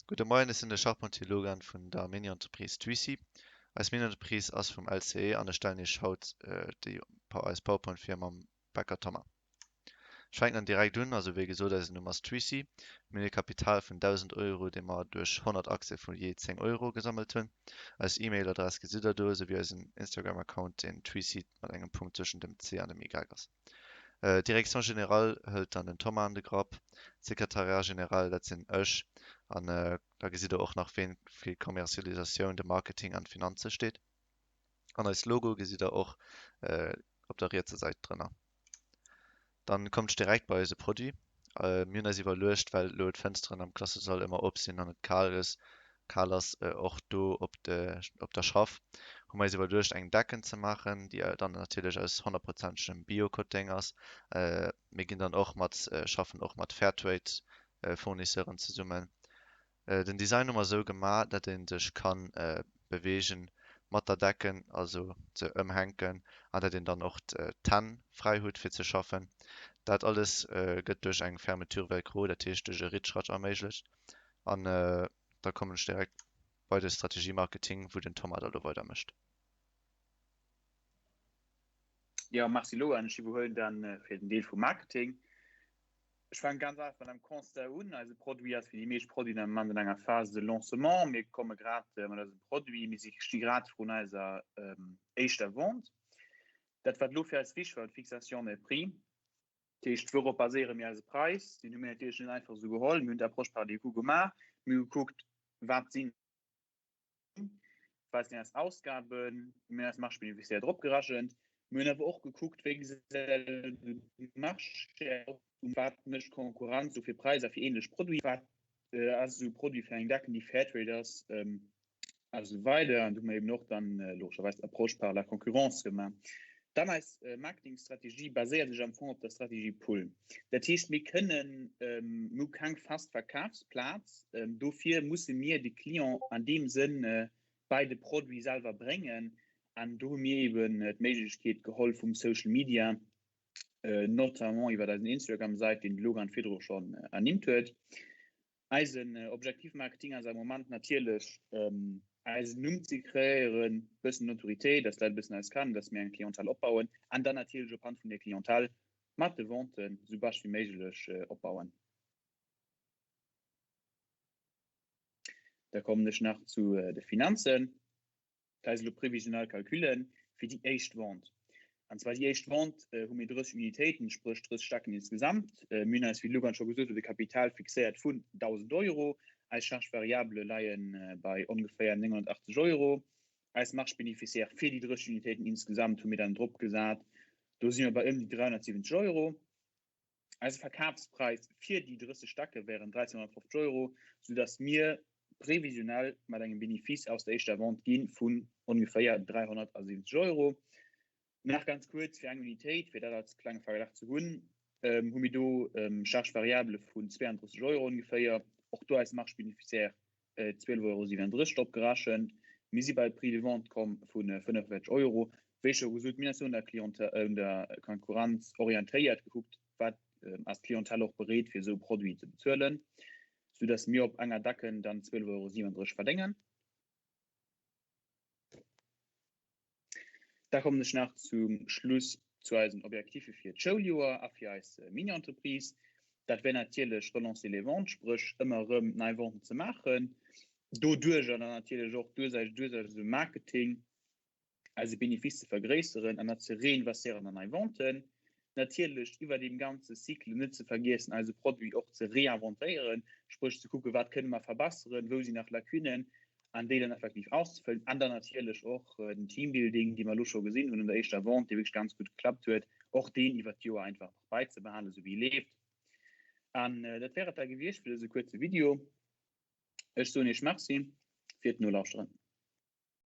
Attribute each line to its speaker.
Speaker 1: Gudde Moien, ech sinn de Charpentier Logan vun der Mini-Entreprise Twizy. Eis Mini-Entreprise ass vum LCE an ech stellen Iech haut déi eis PowerPoint vir mam Becker Thomas. Ech fänken dann direkt un, also wéi gesot eisen Numm ass Twizy. Mir hunn e Kapital vun 1.000 Euro dee mer duerch 100 Aktie vu jee 10 Euro gesammelt hunn. Eis E-Mail Adress gesitt der do, esou wéi eisen Instagram Account deen Twizy mat engem Punkt zwëschen dem C an dem Y ass. D'Direction générale hëlt dann den Thomas an de Grapp, d'Secrétariat général, dat sinn ech, an da gesitt Der och nach, ween fir d'Commercialisatioun, de Marketing an d'Finanze steet. An eis Logo gesitt Der och op der rietser Säit drënner. Dann kommt ech direkt bei eise Produit. Mir hunn eis iwwerluecht, well elo d'Fënsteren am Klassesall ëmmer op sinn an et kal ass, kal ass och do op de op der Schaff, hu mer eis iwwerluecht eng Decken ze maachen, déi dann natierlech aus honnertprozentegem Bio-Kotteng ass. Mir ginn dann och mat schaffen och mat Fairtrade Fournisseuren zesummen. Den Design hu mer esou gemaach, dat ee sech kann beweegen mat der Decken, also se ëmhänken an dat een dann och d'Hänn fräi hutt fir ze schaffen. Dat alles gëtt duerch eng Fermeture Velcro, dat heescht duerch e Ritschratsch erméiglecht. An da kommen ech direkt bei de Strategie Marketing, wou den Thomas da lo weider mécht.
Speaker 2: Jo, merci Laurent. Ech iwwerhuelen dann fir den Deel vum Marketing. Ech fänke ganz einfach mat engem Constat un. Eise Produit ass wéi déi meescht Produiten am Moment an enger Phase de lancement. Mir komme grad mat eisem Produit, mir si sti grad vrun eiser éischter Vente. Dat wat elo fir eis wichteg war, d'Fixation des prix. Dat heescht, wourop baséiere mir eise Präis? Deen hu mir natierlech net einfach esou geholl. Mir hunn d'Approche par les coûts gemaach. Mir hu gekuckt, wat sinn Wat sinn eis Ausgaben? Mir hunn eis Marge bénéficiaire drop gerechent. Mir hunn awer och gekuckt, wéi gesäit de Marché aus, wat mécht d'Konkurrenz esou fir Präisser fir ähnlech Produiten, wat ass esou e Produit fir eng Decken, déi Fairtrade ass a sou weider. An do hu mir eben och dann logescherweis d'Approche par la concurrence gemaach. Dann eis Marketingstrategie baséiert sech am Fong op der Strategie Pull. Dat heescht, mir kënnen, mir hu keng fest Verkafsplaz, dofir musse mir de Client an deem Sënn bei de Produit selwer bréngen. An do hu mir eben d'Méiglechkeet geholl vum Social Media, notamment iwwer eisen Instagram-Sait, deen de Logan virdru schonn ernimmt huet. Eisen Objectif Marketing ass am Moment natierlech eisen Numm ze kreéieren, bëssen Notoriété, dass d'Leit e bëssen eis kennen, dass mir eng Clientèle opbauen an dann natierlech op Hand vun där Clientèle mat de Venten esou bescht wéi méiglech opbauen. Da kommen ech nach zu de Finanzen. Dat ass elo previsionell Calculle fir déi éischt Vente. An zwar déi éischt Vente hu mir 30 Unitéiten, spréch 30 Stacken insgesamt. Mir hunn eis, wéi de Lugan scho gesot huet, e Kapital fixéiert vun 1.000 Euro. Eis Charges variables leie bei ongeféier 980 Euro. Eis Marge bénéficiaire fir déi 30 Unitéiten insgesamt hu mir dann drop gesat, do si mir bei ëm déi 370 Euro. Eise Verkafspräis fir déi 30 Stacke wären 1.350 Euro, soudass mir previsionell mat engem Benefice aus der éischter Vente gi vun ongeféier 370 Euro. Nach ganz kuerz fir eng Unitéit, fir dat als klenge Verglach ze hunn, hu mir do Charge variable vun 32 Euro ongeféier. Och do eis Marge bénéficiaire 12,37 Euro opgerechent. Mir si bei e Prix de vente komm vu 45 Euro. Wéi scho gesot, mir hunn eis un der Clientèle, un der Konkurrenz orientéiert, gekuckt, wat ass d'Clientèle och bereet fir esou e Produit ze bezuelen, soudass mir op enger Decken dann 12,37 Euro verdéngen. Da kommen ech nach zum Schluss zu eisen Objektiffe fir d'Schouljoer a fir eis Mini-Entreprise. Dat wär natierlech relancer les ventes, spréch ëmmer erëm nei Venten ze maachen, doduerjer dann natierlech och duerch eise Marketing eise Benefice ze vergréisseren an dat ze reinvestieren an nei Venten. Natierlech iwwer deem ganze Cycle net ze vergiessen, eise Produit och ze réinventéieren, spréch ze kucken, wat kënne mer verbesseren, wou sinn nach Lacunen an déi dann effektiv auszefëllen. An dann natierlech och den Teambuilding, dee mer elo scho gesinn hunn an der éischter Vente, dee wierklech ganz gutt geklappt huet, och deen iwwert d'Joer einfach nach bäizebehalen, esou wéi e leeft. An dat wär et da gewiescht fir dëse kuerze Video. Ech soen Iech Merci fir d'Nolauschteren.